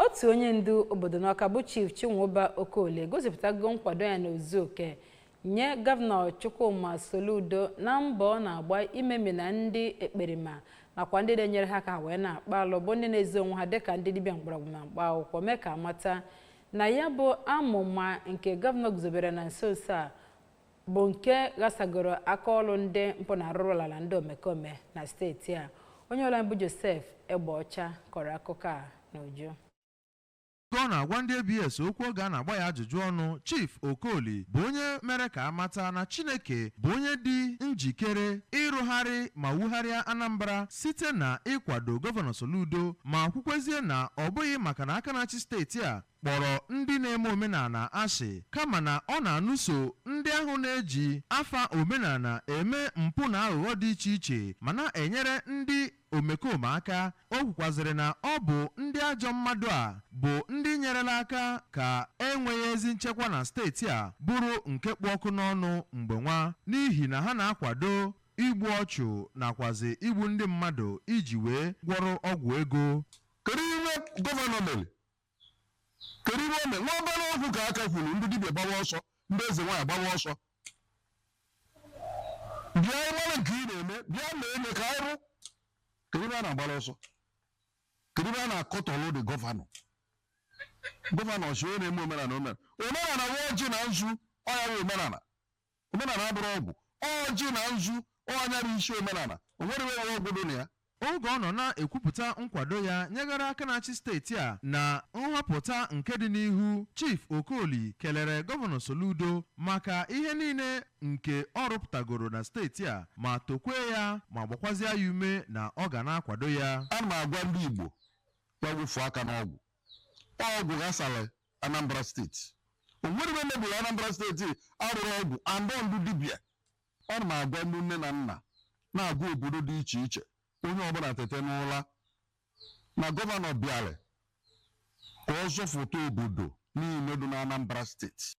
Otu onye ndu obodo n'Ọka bụ Chief Chinwụba Okolie gosipụtago nkwado ya n'ozu oke nye Gọvanọ Chukwuma Soludo na mbọ ọ na-agba imemina ndị ekperima nakwa ndị na-enyere ha aka wee na-akpa alụ, bụ ndị na-ezo onwe ha dịka ndị dibịa mgbọrọgwụ na mkpa akwụkwọ, mee ka amata na ya bụ amụma nke gọvanọ guzobere na nso nso a bụ nke ghasagoro aka ọrụ ndị mpụ na arụrụ ala ndị omekome na steeti a. Onye ọla bụ Joseph Egbeọcha kọrọ akụkọ a n'uju. Ka ọ na-agwa ndị ABS okwu oge a na-agba ya ajụjụ ọnụ, Chief Okoli bụ onye mere ka amata na Chineke bụ onye dị njikere ịrụgharị ma wugharịa Anambra site na ịkwado Gọvanọ Soludo, ma kwukwezie na ọ bụghị maka na aka na-achị steeti a kpọrọ ndị na-eme omenala asị, kama na ọ na-anụso ndị ahụ na-eji afa omenala eme mpụ na aghụghọ dị iche iche ma na-enyere ndị omekome aka. O kwukwazịrị na ọ bụ ndị ajọ mmadụ a bụ ndị nyerela aka ka enweghị ezi nchekwa na steeti a bụrụ nke kpụ ọkụ n'ọnụ mgbe nwa, n'ihi na ha na-akwado igbu ọchụ nakwazi igbu ndị mmadụ iji wee gwọrọ ọgwụ ego. Kedu ihe gọvanọ mere? Kedu ihe o mere? Nwa obere okwu ka aka kwuru, ndị dibịa gbawa ọsọ, ndị eze nwaanyị gbawa ọsọ. Bịa mara nke ị na-eme, bịa mee eme ka anyị rụ. Kedu ebe a na-agbara ọsọ? Kedu ebe a na-akọtọlụ dị gọvanọ? Gọvanọ si onye na-eme omenala, omenala, omenala bụ ọjị na nzu. Ọya bụ omenala. Omenala abụrụ ọgwụ. Ọjị na nzu, ọnya bụ isi omenala. O nwere ebe ọgwụ dị na ya. Oge ọ nọ na-ekwupụta nkwado ya nyegara aka na-achị steeti a na nhọpụta nke dị n'ihu, Chief Okoli kelere Gọvanọ Soludo maka ihe niile nke ọ rụpụtagoro na steeti a, ma tokwee ya ma gbakwazie ya ume na ọ ga na-akwado ya. Ana m agwa ndị Igbo ya wụfuo aka n'ọgwụ. Ọgwụ ghasara Anambra Steeti. O nwere ebe mebiri Anambra Steeti arụrụ ọgwụ andọ ndụ dibịa. Ana m agwa ndị nne na nna, na-agwa obodo dị iche iche, onye ọbụla tete n'ụla na gọvanọ bịara ka ọ zọfụta obodo niile dị na Anambra Steeti.